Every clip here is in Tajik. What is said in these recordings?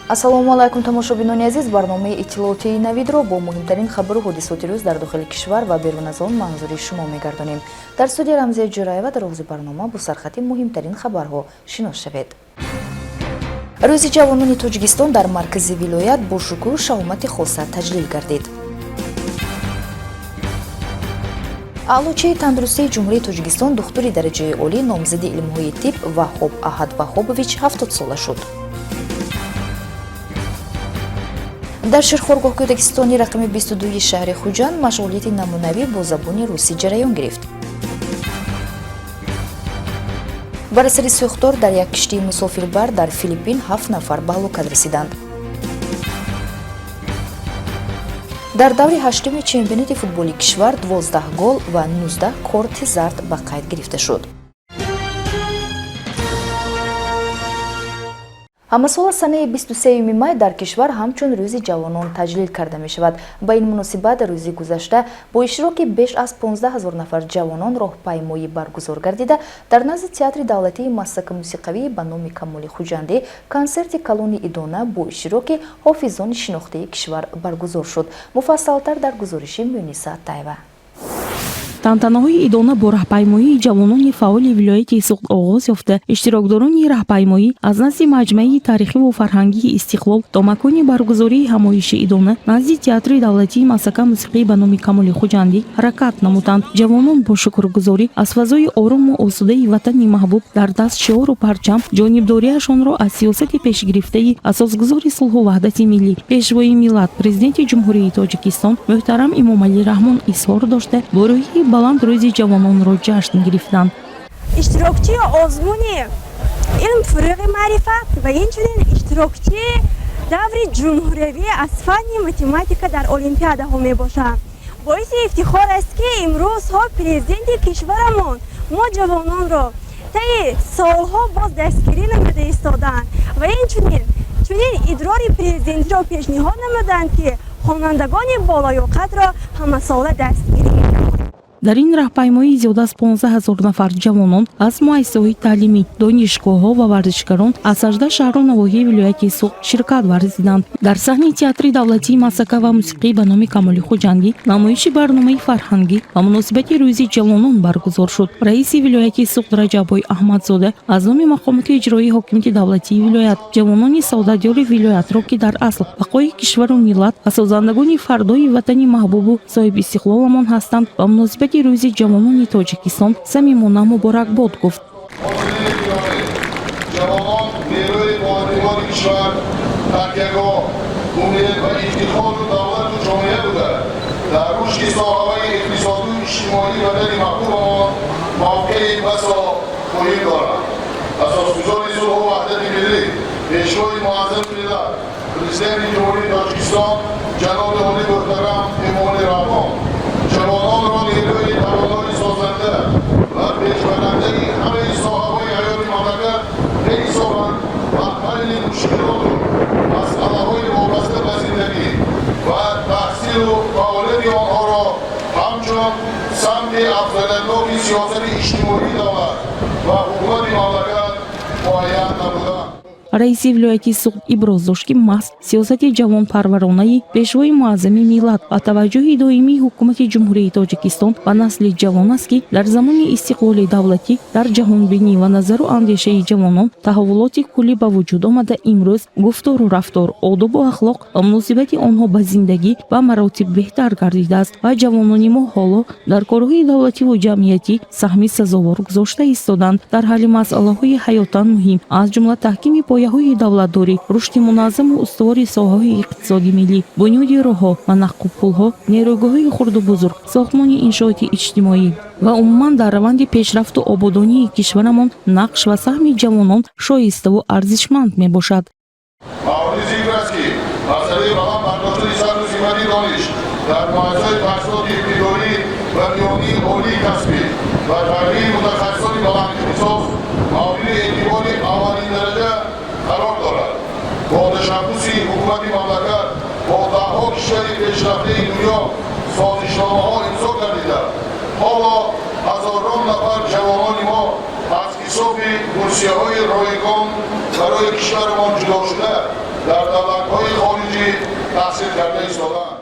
Ассалому алайкум, тамошобинони азиз. Барномаи иттилоотии Навидро бо муҳимтарин хабару ҳодисоти рӯз дар дохили кишвар ва берун аз он манзури шумо мегардонем. Дар студия Рамзия Ҷураева. Дар оғози барнома бо сархати муҳимтарин хабарҳо шинос шавед. Рӯзи ҷавонони Тоҷикистон дар маркази вилоят бо шукӯҳу шаҳомати хоса таҷлил гардид. Аълочии тандурустии Ҷумҳурии Тоҷикистон, духтури дараҷаи олӣ, номзади илмҳои тиб Ваҳҳоб Аҳад Ваҳҳобович 70-сола шуд. Дар ширхоргоҳ кӯдакистони рақами 22 шаҳри Хуҷанд машғулияти намунавӣ бо забони русӣ ҷараён гирифт. Бар асари сӯхтор дар як киштии мусофирбар дар Филиппин ҳафт нафар ба ҳалокат расиданд. Дар даври ҳаштуми чемпионати футболи кишвар 12 гол ва 19 корти зард ба қайд гирифта шуд. Ҳамасола санаи 23 май дар кишвар ҳамчун Рӯзи ҷавонон таҷлил карда мешавад. Ба ин муносибат рӯзи гузашта бо иштироки беш аз 15 ҳазор нафар ҷавонон роҳпаймоӣ баргузор гардида, дар назди Театри давлатии масака мусиқавӣ ба номи Камоли Хуҷандӣ консерти калони идона бо иштироки ҳофизони шинохтаи кишвар баргузор шуд. Муфассалтар дар гузориши Муниса Аттаева. Тантанаҳои идона бо раҳпаймоии ҷавонони фаъоли вилояти Суғд оғоз ёфта, иштирокдорони раҳпаймоӣ аз назди Маҷмаи таърихиву фарҳангии «Истиқлол» то макони баргузории ҳамоиши идона, назди Театри давлатии масака мусиқӣ ба номи Камоли Хуҷандӣ ҳаракат намуданд. Ҷавонон бо шукргузорӣ аз фазои орому осудаи ватани маҳбуб, дар даст шиору парчам, ҷонибдориашонро аз сиёсати пешгирифтаи асосгузори сулҳу ваҳдати миллӣ, Пешвои миллат, Президенти Ҷумҳурии Тоҷикистон муҳтарам Эмомалӣ Раҳмон изҳор дошта, бо рӯҳияи баланд Рӯзи ҷавононро ҷашн гирифтанд. Иштирокчии озмуни «Илм фурӯғи маърифат» ва инчунин иштирокчии даври ҷумҳуриявӣ аз фанни математика дар олимпиадаҳо мебошам. Боиси ифтихор аст, ки имрӯзҳо президенти кишварамон мо ҷавононро таи солҳо боз дастгирӣ намуда истоданд ва инчунин чунин идрори президентиро пешниҳод намуданд, ки хонандагони болаёқатро ҳамасола дастгирӣ. Дар ин раҳпаймоӣ зиёда аз 15 ҳазор нафар ҷавонон аз муассисаҳои таълимӣ, донишгоҳҳо ва варзишгарон аз 18 шаҳру навоҳии вилояти Суғд ширкат варзиданд. Дар саҳни Театри давлатии масака ва мусиқӣ ба номи Камоли Хуҷандӣ намоиши барномаи фарҳангӣ ба муносибати Рӯзи ҷавонон баргузор шуд. Раиси вилояти Суғд Раҷаббой Аҳмадзода аз номи мақомоти иҷроии ҳокимияти давлатии вилоят ҷавонони саодатёри вилоятро, ки дар асл бақои кишвару миллат ва созандагони фардои ватани маҳбубу соҳибистиқлоламон ҳастанд, ба муносибати Рӯзи ҷавонони Тоҷикистон самимона муборакбод гуфт. Ҷавонон нерӯи боэътимоди кишвар, такягоҳ, умед ва ифтихору давлату ҷомеа буда, дар рушди соҳаҳои иқтисодию иҷтимоии ватани маҳбубамон мавқеи басо муҳим доранд. Асосгузори сулҳу ваҳдати миллӣ, Пешвои муаззами миллат, Президенти Ҷумҳурии Тоҷикистон ҷаноби олӣ муҳтарам Эмомалӣ Раҳмон ҷавононро нерӯи тавонои созанда ва пешбарандаи ҳамаи соҳаҳои ҳаёти мамлакат меҳисобанд ва ҳалли мушкилоту масъалаҳои вобаста ба зиндагӣ ва таҳсилу фаъолияти онҳоро ҳамчун самти афзалиятноки сиёсати иҷтимоии давлат ва ҳукумати мамлакат муайян намуданд. Раиси вилояти Суғд иброз дошт, ки маҳз сиёсати ҷавонпарваронаи Пешвои муаззами миллат ва таваҷҷӯҳи доимии Ҳукумати Ҷумҳурии Тоҷикистон ба насли ҷавон аст, ки дар замони истиқлоли давлатӣ дар ҷаҳонбинӣ ва назару андешаи ҷавонон таҳаввулоти куллӣ ба вуҷуд омада, имрӯз гуфтору рафтор, одобу ахлоқ ва муносибати онҳо ба зиндагӣ ба маротиб беҳтар гардидааст ва ҷавонони мо ҳоло дар корҳои давлативу ҷамъиятӣ саҳми сазовор гузошта истоданд. Дар ҳалли масъалаҳои ҳаётан муҳим, аз ҷумла таҳкими пояҳои давлатдорӣ, рушди муназзаму устувори соҳаҳои иқтисоди миллӣ, бунёди роҳҳо ва нақлу пулҳо, нерӯгоҳҳои хурду бузург, сохтмони иншооти иҷтимоӣ ва умуман дар раванди пешрафту ободонии кишварамон нақш ва саҳми ҷавонон шоиставу арзишманд мебошад. Мавриди зикр аст, ки масъалаи баланд бардоштани сатҳу сифати дониш дар муассисаҳои таҳсилоти ибтидоӣ ва миёнии олии касбӣ ва тарбияи мутахассисони баландихтисос мавриди эътибори аввалиндараҷа қарор дорад. Бо ташаббуси ҳукумати мамлакат бо даҳҳо кишвари пешрафтаи дунё созишномаҳо имзо гардида, ҳоло ҳазорон нафар ҷавонони мо аз ҳисоби бурсияҳои ройгон барои кишварамон ҷудошуда Дар давлатҳои хориҷӣ таҳсил карда истодаанд.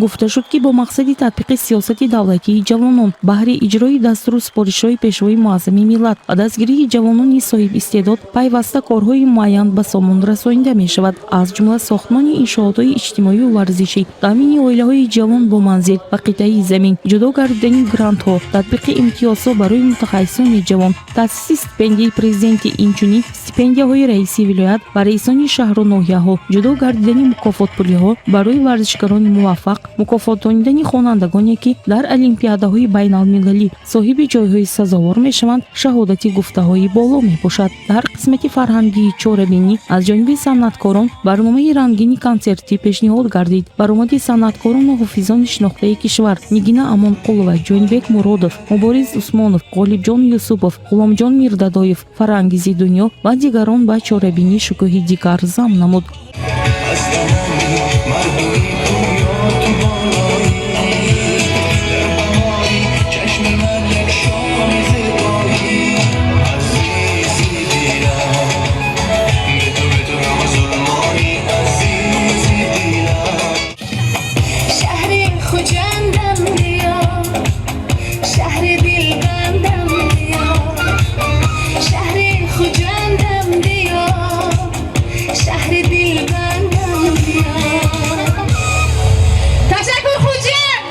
Гуфта шуд, ки бо мақсади татбиқи сиёсати давлатии ҷавонон баҳри иҷрои дастуру супоришҳои Пешвои муаззами миллат ва дастгирии ҷавонони соҳибистеъдод пайваста корҳои муайян ба сомон расонида мешавад, аз ҷумла сохтмони иншоотҳои иҷтимоию варзишӣ, таъмини оилаҳои ҷавон бо манзил ва қитъаи замин, ҷудо гардидани грантҳо, татбиқи имтиёзҳо барои мутахассисони ҷавон, таъсиси стипендияи президентӣ, инчунин стипендияҳои раиси вилоят ва раисони шаҳру ноҳияҳо, ҷудо гардидани мукофотпулиҳо барои варзишгарони муваффақ, мукофотдонидани хонандагоне, ки дар олимпиадаҳои байналмилалӣ соҳиби ҷойҳои сазовор мешаванд, шаҳодати гуфтаҳои боло мебошад. Дар қисмати фарҳангии чорабинӣ аз ҷониби санъаткорон барномаи рангини консертӣ пешниҳод гардид. Баромади санъаткорону ҳофизони шинохтаи кишвар Нигина Амонқулова, Ҷонибек Муродов, Мубориз Усмонов, Ғолибҷон Юсупов, Ғуломҷон Мирдадоев, Фарангизи Дунё ва дигарон ба чорабинӣ шукӯҳи дигар зам намуд. Аз тамоми мардуми дунё ту болоӣ, дар баҳори чашми ман як шоми зебоӣ, азизи дилам, бе ту, бе ту мусулмонӣ, азизи дилам. Шаҳри Хуҷандам биё, шаҳри дилбандам биё, шаҳри Хуҷандам биё, шаҳри дилбандам биё. Ташаккур, Хуҷанд!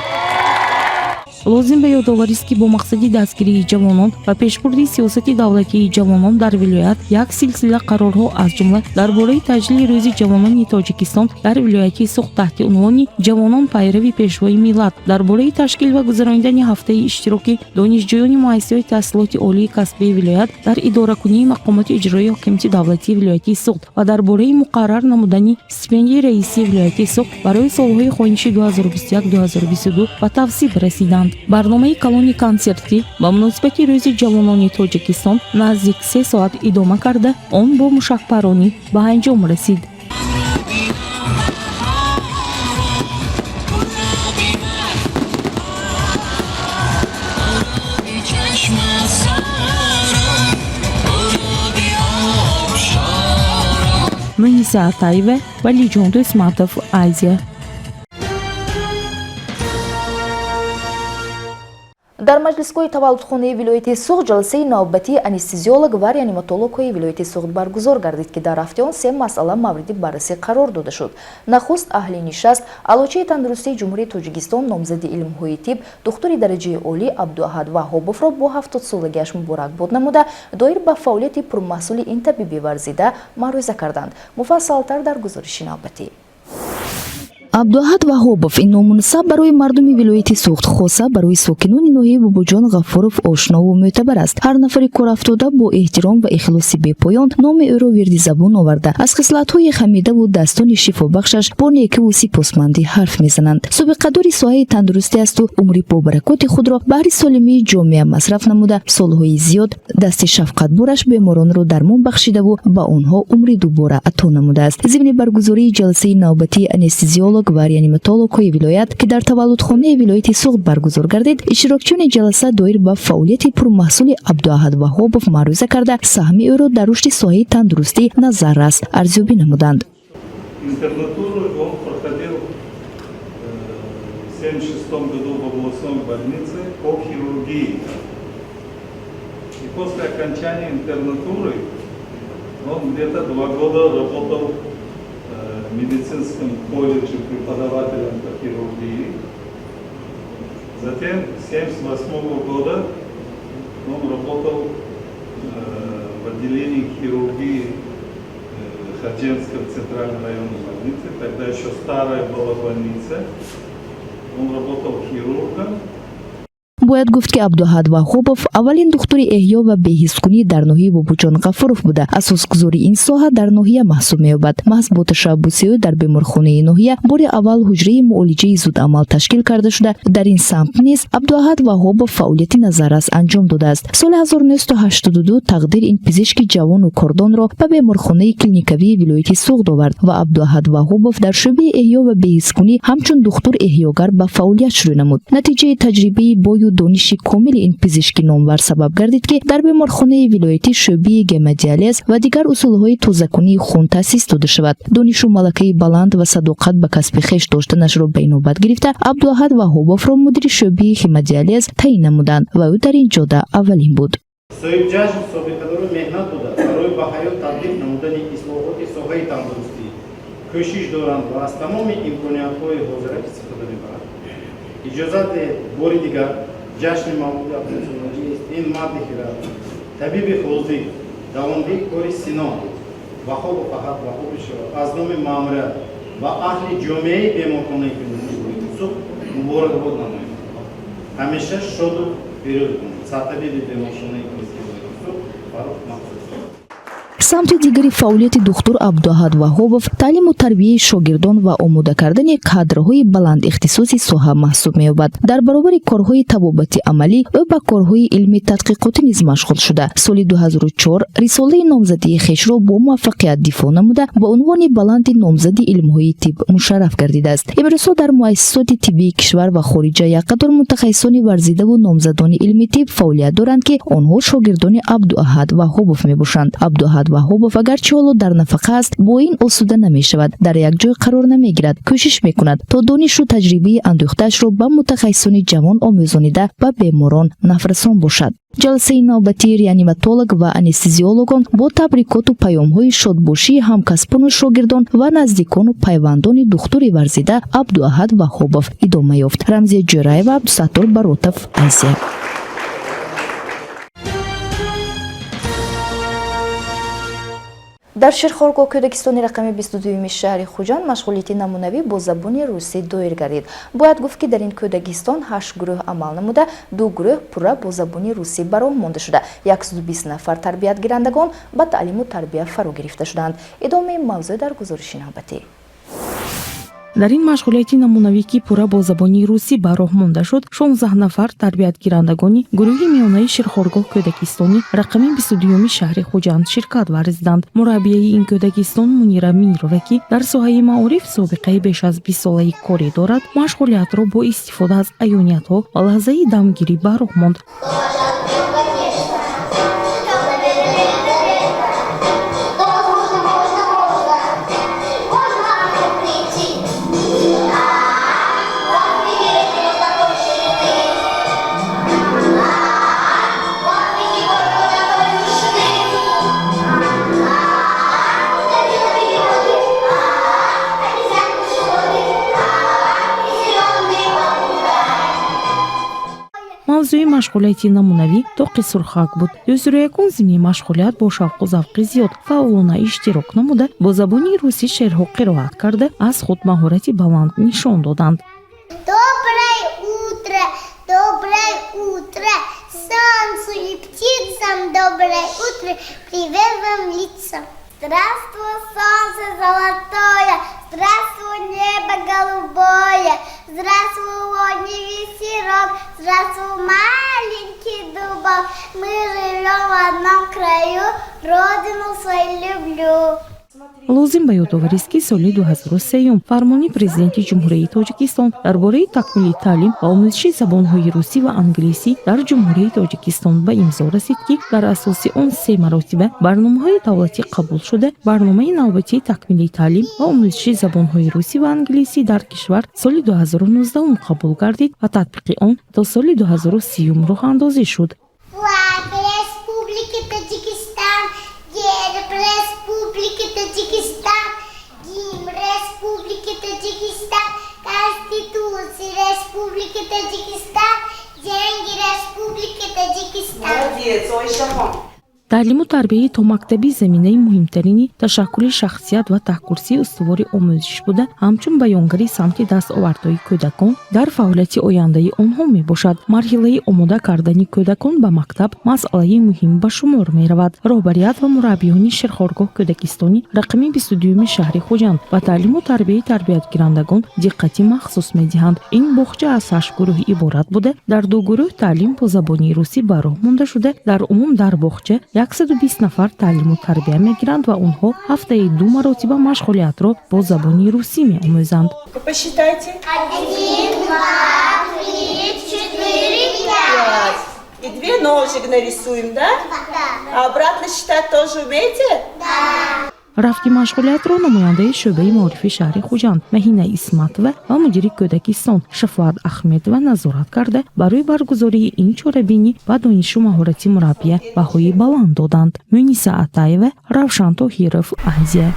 Лозим ба ёдоварист, ки бо мақсади дастгирии ҷавонон ва пешбурди сиёсати давлатии ҷавонон дар вилоят як силсила қарорҳо, аз ҷумла дар бораи таҷлили Рӯзи ҷавонони Тоҷикистон дар вилояти Суғд таҳти унвони «Ҷавонон пайрави Пешвои миллат», дар бораи ташкил ва гузаронидани ҳафтаи иштироки донишҷӯёни муассисаҳои таҳсилоти олии касбии вилоят дар идоракунии мақомоти иҷроии ҳокимияти давлатии вилояти Суғд ва дар бораи муқаррар намудани стипендияи раисии вилояти Суғд барои солҳои хониши 2021-2022 ба тасвиб расиданд. Барномаи калони консертӣ ба муносибати Рӯзи ҷавонони Тоҷикистон наздик 3 соат идома карда, он бо мушакпаронӣ ба анҷом расид. Муниса Атаева, Валиҷон Дӯсматов, Азия. Дар маҷлисгоҳи таваллудхонаи вилояти Суғд ҷаласаи навбатии анестезиолог ва реаниматологҳои вилояти Суғд баргузор гардид, ки дар рафти он се масъала мавриди баррасӣ қарор дода шуд. Нахуст, аҳли нишаст Аълочии тандурустии Ҷумҳурии Тоҷикистон, номзади илмҳои тиб, духтури дараҷаи олӣ Абдуаҳад Ваҳобовро бо 70-солагиаш муборакбод намуда, доир ба фаъолияти пурмаҳсули ин табиби варзида маърӯза карданд. Муфассалтар дар гузориши навбатӣ. Абдуаҳад Ваҳобов: ин ному насаб барои мардуми вилояти Суғд, хоса барои сокинони ноҳияи Бобоҷон Ғафуров ошнову мӯътабар аст. Ҳар нафари корафтода бо эҳтиром ва ихлоси бепоён номи ӯро вирди забон оварда, аз хислатҳои ҳамидаву дастони шифобахшаш бо некиву сипосмандӣ ҳарф мезананд. Собиқадори соҳаи тандурустӣ асту умри бобаракоти худро баҳри солимии ҷомеа масраф намуда, солҳои зиёд дасти шафқатбораш беморонро дармон бахшидаву ба онҳо умри дубора ато намудааст. Зимни баргузории ҷаласаи навбатии анестезиолог ва реаниматологҳои вилоят, ки дар таваллудхонаи вилояти Суғд баргузор гардид, иштирокчиёни ҷаласа доир ба фаъолияти пурмаҳсули Абдуаҳад Ваҳобов маърӯза карда, саҳми ӯро дар рушди соҳаи тандурустӣ назаррас арзёбӣ намуданд. Интернатуру он проходил в 1976 году в областной больнице по хирургии. И после окончания интернатуры он где-то 2 года работал в медицинском колледже преподавателем по хирургии. Затем с 1978 года он работал в отделении хирургии Ходжентской центральной районной больницы, тогда еще старая была больница. Он работал хирургом. Бояд гуфт, ки Абдуаҳад Ваҳобов аввалин духтури эҳё ва беҳисскунӣ дар ноҳияи Бобоҷон Ғафуров буда, асосгузори ин соҳа дар ноҳия маҳсуб меёбад. Маҳз бо ташаббуси ӯ дар беморхонаи ноҳия бори аввал ҳуҷраи муолиҷаи зудамал ташкил карда шуда, дар ин самт низ Абдуаҳад Ваҳобов фаъолияти назаррас анҷом додааст. Соли 1982 тақдир ин пизишки ҷавону кордонро ба беморхонаи клиникавии вилояти Суғд овард ва Абдуаҳад Ваҳобов дар шӯъбаи эҳё ва беҳисскунӣ ҳамчун духтур эҳёгар ба фаъолият шурӯъ намуд. Натиҷаи таҷрибаи бою. Дониши комили ин пизишки номвар сабаб гардид, ки дар беморхонаи вилоятӣ шӯъбаи гемодиализ ва дигар усулҳои тозакунии хун таъсис дода шавад. Донишу малакаи баланд ва садоқат ба касби хеш доштанашро ба инобат гирифта, Абдуаҳад Ваҳобовро мудири шӯъбаи хемодиализ таъин намуданд ва ӯ дар ин ҷода аввалин буд. Соҳибҷашн собиқадори меҳнат буда, барои ба ҳаёт татбиқ намудани ислоҳоти соҳаи тандурустӣ кӯшиш доранд ва аз тамоми имкониятҳои ҳозира истифода мебаранд. Иҷозат диҳед, бори дигар ҷашни мавлуди абдусомадии ин марди хирад, табиби ҳозиқ, давомдиҳи кори Сино Ваҳобов Аҳад Ваҳобовичро аз номи маъмурият ва аҳли ҷомеаи беморхонаи клиникии Суғд муборакбод намоем. Ҳамеша шоду пирӯз бимонед. Сартабиби беморхонаи клиникии Суғд Фаррух Мақсуд. Самти дигари фаъолияти духтур Абдуаҳад Ваҳобов таълиму тарбияи шогирдон ва омода кардани кадрҳои баландихтисоси соҳа маҳсуб меёбад. Дар баробари корҳои табобати амалӣ ӯ ба корҳои илми тадқиқотӣ низ машғул шуда, соли 2004 рисолаи номзадии хешро бо муваффақият дифоъ намуда, ба унвони баланди номзади илмҳои тиб мушарраф гардидааст. Имрӯзҳо дар муассисоти тиббии кишвар ва хориҷа як қатор мутахассисони варзидаву номзадони илми тиб фаъолият доранд, ки онҳо шогирдони Абдуаҳад Ваҳобов мебошанд. Абдуаҳад Ваҳобов агарчи ҳоло дар нафақа аст, бо ин осуда намешавад, дар як ҷой қарор намегирад, кӯшиш мекунад, то донишу таҷрибаи андӯхтаашро ба мутахассисони ҷавон омӯзонида, ба беморон нафрасон бошад. Ҷаласаи навбатии реаниматолог ва анестезиологон бо табрикоту паёмҳои шодбошии ҳамкасбону шогирдон ва наздикону пайвандони духтури варзида Абдуаҳад Ваҳобов идома ёфт. Рамзия Ҷӯраева, Абдусаттор Баротов, Азия. Дар Ширхоргоҳ кӯдакистони рақами 22-юми шаҳри Хуҷанд машғулияти намунавӣ бо забони русӣ доир гардид. Бояд гуфт, ки дар ин кӯдакистон ҳашт гурӯҳ амал намуда, ду гурӯҳ пурра бо забони русӣ ба роҳ монда шуда, 120 нафар тарбиятгирандагон ба таълиму тарбия фаро гирифта шуданд. Идомаи мавзӯъ дар гузориши навбатӣ. Дар ин машғулияти намунавӣ, ки пурра бо забони русӣ ба роҳ монда шуд, 16 нафар тарбиятгирандагони гурӯҳи миёнаи Ширхоргоҳ кӯдакистони рақами 22-юми шаҳри Хуҷанд ширкат варзиданд. Мураббияи ин кӯдакистон Мунира Мирова, ки дар соҳаи маориф собиқаи беш аз 20-солаи корӣ дорад, машғулиятро бо истифода аз аёниятҳо ва лаҳзаи дамгирӣ ба роҳ монд. Мавзӯи машғулияти намунавӣ тоқи сурхак буд. Дӯстрӯякон зимни машғулият бо шавқу завқи зиёд фаъолона иштирок намуда, бо забони русӣ шеърҳо қироат карда, аз худ маҳорати баланд нишон доданд. Доброе утро, доброе утро, солнцу и птицам доброе утро, привет вам лицам. Здравствуй, солнце золотое, здравствуй, небо голубое, здравствуй, лунный ветерок, здравствуй, маленький дубок. Мы живем в одном краю, родину свою люблю. Лозим ба ёдоварист, ки соли 2003 фармони Президенти Ҷумҳурии Тоҷикистон дар бораи такмили таълим ва омӯзиши забонҳои русӣ ва англисӣ дар Ҷумҳурии Тоҷикистон ба имзо расид, ки дар асоси он се маротиба барномаҳои давлатӣ қабул шуда, барномаи навбатии такмили таълим ва омӯзиши забонҳои русӣ ва англисӣ дар кишвар соли 2019 қабул гардид ва татбиқи он то соли 2030 роҳандозӣ шуд. Флаг Республики Таджикистан, герб Республики Таджикистан, гимн Республики Таджикистан, Конституция Республики Таджикистан, деньги Республики Таджикистан. Молодец, Ойшахон. Таълиму тарбияи томактабӣ заминаи муҳимтарини ташаккули шахсият ва таҳкурсии устувори омӯзиш буда, ҳамчун баёнгари самти дастовардҳои кӯдакон дар фаъолияти ояндаи онҳо мебошад. Марҳилаи омода кардани кӯдакон ба мактаб масъалаи муҳим ба шумор меравад. Роҳбарият ва мураббиёни Ширхоргоҳ кӯдакистони рақами 22-юми шаҳри Хуҷанд ба таълиму тарбияи тарбиятгирандагон диққати махсус медиҳанд. Ин боғча аз ҳашт гурӯҳ иборат буда, дар ду гурӯҳ таълим бо забони русӣ ба роҳ монда шуда, дар умум дар боғча 120 нафар таълиму тарбия мегиранд ва онҳо ҳафтаи ду маротиба машғулиятро бо забони русӣ меомӯзанд. Посчитайте. Один, два, три, четыре, пять. Камешек нарисуем, да? Да. А обратно считать тоже умеете? Да. Рафти машғулиятро намояндаи шӯъбаи маорифи шаҳри Хуҷанд Маҳина Исматова ва мудири кӯдакистон Шафоат Ахмедова назорат карда, барои баргузории ин чорабинӣ ба донишу маҳорати мураббия баҳои баланд доданд. Муниса Атаева, Равшан Тоҳиров, Азия.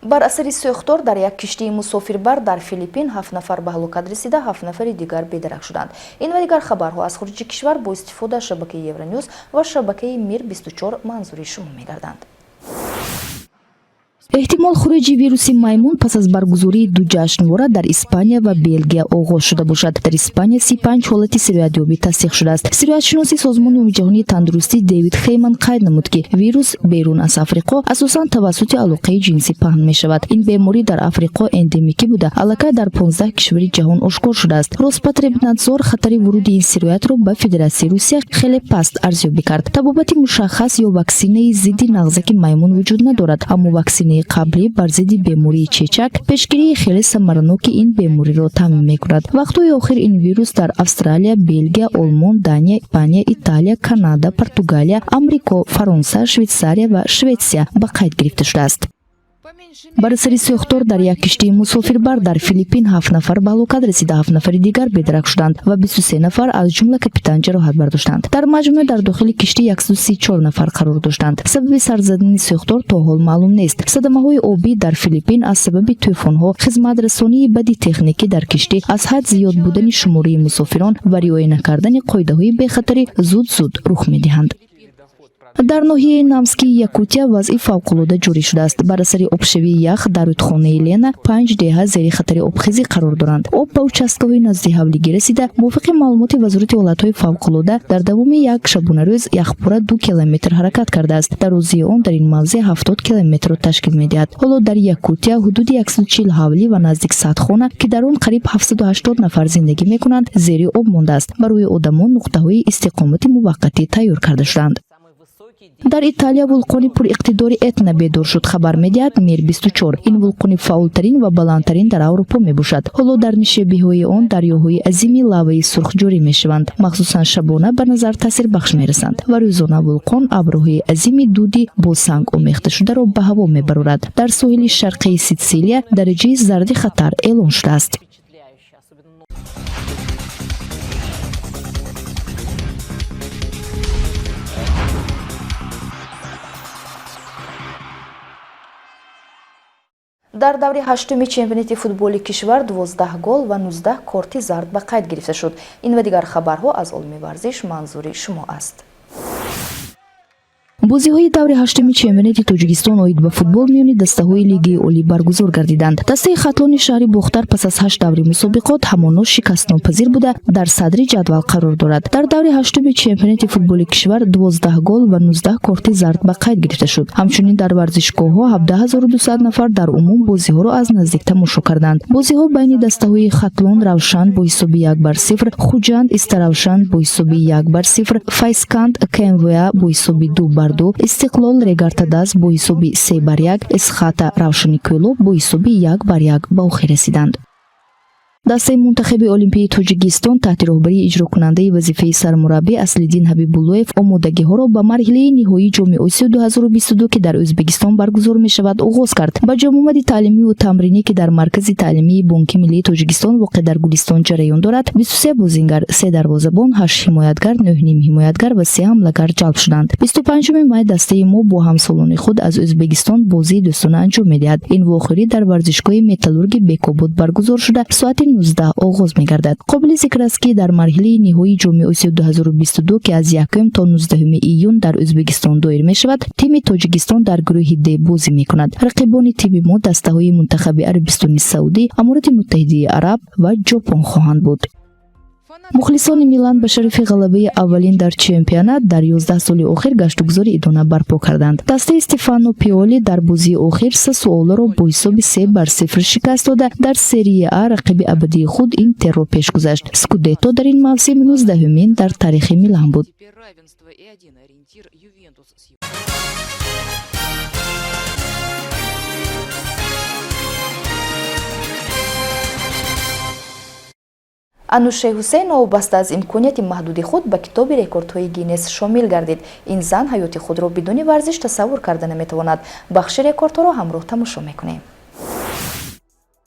Бар асари сӯхтор дар як киштии мусофирбар дар Филиппин 7 нафар ба ҳалокат расида, 7 нафари дигар бедарак шуданд. Ин ва дигар хабарҳо аз хориҷи кишвар бо истифода аз шабакаи Евронюз ва шабакаи Мир 24 манзури шумо мегарданд. Эҳтимол, хуруҷи вируси маймун пас аз баргузории ду ҷашнвора дар Испания ва Белгия оғоз шуда бошад. Дар Испания 35 ҳолати сироятёбӣ тасдиқ шудааст. Сироятшиноси Созмони Умумиҷаҳонии тандурустӣ Дэвид Хейман қайд намуд, ки вирус берун аз Африқо асосан тавассути алоқаи ҷинсӣ паҳн мешавад. Ин беморӣ дар Африқо эндемикӣ буда, аллакай дар 15 кишвари ҷаҳон ошкор шудааст. Роспотребнадзор хатари вуруди ин сироятро ба Федератсияи Русия хеле паст арзёбӣ кард. Табобати мушаххас ё ваксинаи зидди нағзаки маймун вуҷуд надорад, аммо ваксинаи қаблӣ бар зидди бемории чечак пешгирии хеле самараноки ин бемориро таъмин мекунад. Вақтҳои охир ин вирус дар Австралия, Белгия, Олмон, Дания, Испания, Италия, Канада, Португалия, Амрико, Фаронса, Швейтсария ва Шветсия ба қайд гирифта шудааст. Бар асари сӯхтор дар як киштии мусофирбар дар Филиппин ҳафт нафар ба ҳалокат расида, ҳафт нафари дигар бедарак шуданд ва 23 нафар, аз ҷумла капитан, ҷароҳат бардоштанд. Дар маҷмӯъ дар дохили киштӣ 134 нафар қарор доштанд. Сабаби сар задани сӯхтор то ҳол маълум нест. Садамаҳои обӣ дар Филиппин аз сабаби тӯфонҳо, хизматрасонии бади техникӣ дар киштӣ, аз ҳад зиёд будани шумораи мусофирон ва риоя накардани қоидаҳои бехатарӣ зуд-зуд рух медиҳанд. Дар ноҳияи Намскии Якутия вазъи фавқулода ҷорӣ шудааст. Бар асари обшавии ях дар рӯдхонаи Лена панҷ деҳа зери хатари обхезӣ қарор доранд. Об ба участкаҳои назди ҳавлигӣ расида. Мувофиқи маълумоти Вазорати ҳолатҳои фавқулода, дар давоми як шабонарӯз яхпора 2 километр ҳаракат кардааст. Дарозии он дар ин мавзеъ 70 километрро ташкил медиҳад. Ҳоло дар Якутия ҳудуди 140 ҳавлӣ ва наздик 100 хона, ки дар он қариб 780 нафар зиндагӣ мекунанд, зери об мондааст. Барои одамон нуқтаҳои истиқомати муваққатӣ тайёр карда шуданд. Дар Италия вулқони пуриқтидори Этна бедор шуд, хабар медиҳад Мир 24. Ин вулқони фаъолтарин ва баландтарин дар Аврупо мебошад. Ҳоло дар нишебиҳои он дарёҳои азими лаваи сурх ҷорӣ мешаванд, махсусан шабона ба назар таъсирбахш мерасанд ва рӯзона вулқон абрҳои азими дуди бо санг омехташударо ба ҳаво мебарорад. Дар соҳили шарқии Ситсилия дараҷаи зарди хатар эълон шудааст. Дар даври ҳаштуми чемпионати футболи кишвар 12 гол ва 19 корти зард ба қайд гирифта шуд. Ин ва дигар хабарҳо аз олами варзиш манзури шумо аст. Бозиҳои даври ҳаштуми чемпионати Тоҷикистон оид ба футбол миёни дастаҳои Лигаи олӣ баргузор гардиданд. Дастаи Хатлони шаҳри Бохтар пас аз ҳашт даври мусобиқот ҳамоно шикастнопазир буда, дар садри ҷадвал қарор дорад. Дар даври ҳаштуми чемпионати футболи кишвар 12 гол ва 19 корти зард ба қайд гирифта шуд. Ҳамчунин дар варзишгоҳҳо 17 200 нафар дар умум бозиҳоро аз наздик тамошо карданд. Бозиҳо байни дастаҳои Хатлон Равшан бо ҳисоби 1-0, Хуҷанд Истаравшан бо ҳисоби 1-0, Файзканд КМВА бо ҳисоби 2-2, Истиқлол Регартадаз бо ҳисоби 3-1, Эсхата Равшани Кӯлоб бо ҳисоби 1-1 ба охир расиданд. Дастаи мунтахаби олимпии Тоҷикистон таҳти роҳбарии иҷрокунандаи вазифаи сармураббӣ Аслиддин Ҳабибуллоев омодагиҳоро ба марҳилаи ниҳоии Ҷоми Осиё 2022, ки дар Ӯзбекистон баргузор мешавад, оғоз кард. Ба ҷамъомади таълимиву тамринӣ, ки дар Маркази таълимии Бонки Миллии Тоҷикистон воқеъ дар Гулистон ҷараён дорад, 23 бозингар, се дарвозабон, ҳашт ҳимоятгар, нӯҳ нимҳимоятгар ва се ҳамлагар ҷалб шуданд. 25 май дастаи мо бо ҳамсолони худ аз Ӯзбекистон бозии дӯстона анҷом медиҳад. Ин вохӯрӣ дар варзишгоҳи Металлурги Бекобод баргузор шуда, соати 19 оғоз мегардад. Қобили зикр аст, ки дар марҳилаи ниҳоии Ҷоми Осиё 2022, ки аз 1 то 19 июн дар Ӯзбекистон доир мешавад, тими Тоҷикистон дар гурӯҳи Д бозӣ мекунад. Рақибони тими мо дастаҳои мунтахаби Арабистони Саудӣ, Аморати Муттаҳидаи Араб ва Ҷопон хоҳанд буд. Мухлисони Милан ба шарафи ғалабаи аввалин дар чемпионат дар 11 соли охир гаштугузори идона барпо карданд. Дастаи Стефано Пиоли дар бозии охир Сасуолоро бо ҳисоби 3-0 шикаст дода, дар Серия А рақиби абадии худ Интерро пеш гузашт. Скудетто дар ин мавсим 19-умин дар таърихи Милан буд. Равенство и один ориентир Ювентус с Ануше Ҳусейн новобаста аз имконияти маҳдуди худ ба китоби рекордҳои Гиннес шомил гардид. Ин зан ҳаёти худро бидуни варзиш тасаввур карда наметавонад. Бахши рекордҳоро ҳамроҳ тамошо мекунем.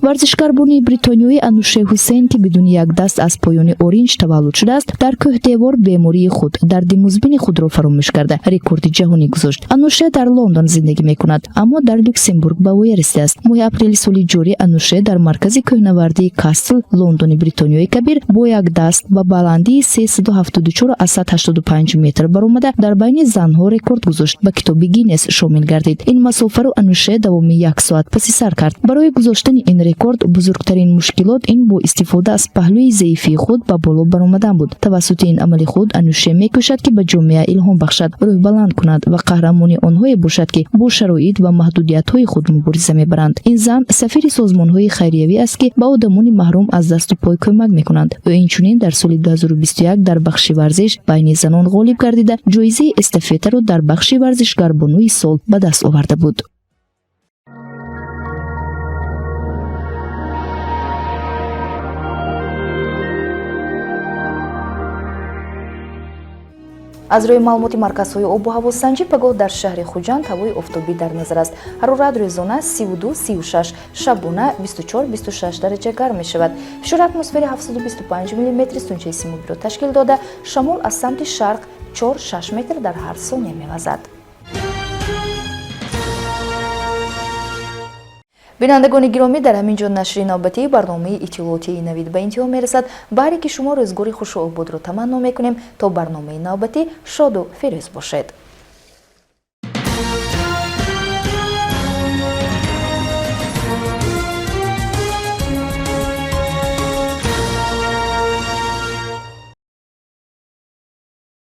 Варзишгарбони бритониёӣ Ануше Ҳусейн, ки бидуни як даст аз поёни оринҷ таваллуд шудааст, дар кӯҳдевор бемории худ, дарди музмини худро фаромӯш карда, рекорди ҷаҳонӣ гузошт. Ануше дар Лондон зиндагӣ мекунад, аммо дар Люксембург ба воя расидааст. Моҳи апрели соли ҷорӣ Ануше дар маркази кӯҳнавардии Кастл, Лондони Бритониёи Кабир, бо як даст ба баландии 374,85 метр баромада, дар байни занҳо рекорд гузошт, ба китоби Гиннес шомил гардид. Ин масофаро Ануше давоми як соат паси сар кард. Барои гузоштани ин рекорд бузургтарин мушкилот ин бо истифода аз паҳлӯи заифии худ ба боло баромадан буд. Тавассути ин амали худ Ануше мекӯшад, ки ба ҷомеа илҳом бахшад, рӯҳбаланд кунад ва қаҳрамони онҳое бошад, ки бо шароит ва маҳдудиятҳои худ мубориза мебаранд. Ин зан сафири созмонҳои хайриявӣ аст, ки ба одамони маҳрум аз дасту пой кӯмак мекунанд. Ӯ инчунин дар соли 2021 дар бахши варзиш байни занон ғолиб гардида, ҷоизаи эстафетаро дар бахши варзишгарбонуи сол ба даст оварда буд. Аз рӯи маълумоти марказҳои обу ҳавосанҷӣ, пагоҳ дар шаҳри Хуҷанд ҳавои офтобӣ дар назар аст. Ҳарорат рӯзона 32-36, шабона 24-26 дараҷа гарм мешавад. Фишори атмосфери 725 миллиметри сунчаи симобиро ташкил дода, шамол аз самти шарқ 4-6 метр дар ҳар сония мевазад. Бинандагони гиромӣ, дар ҳамин ҷо нашри навбатии барномаи иттилоотии Навид ба интиҳо мерасад. Баҳре ки шумо рӯзгори хушу ободро таманно мекунем. То барномаи навбатӣ шоду фирӯз бошед.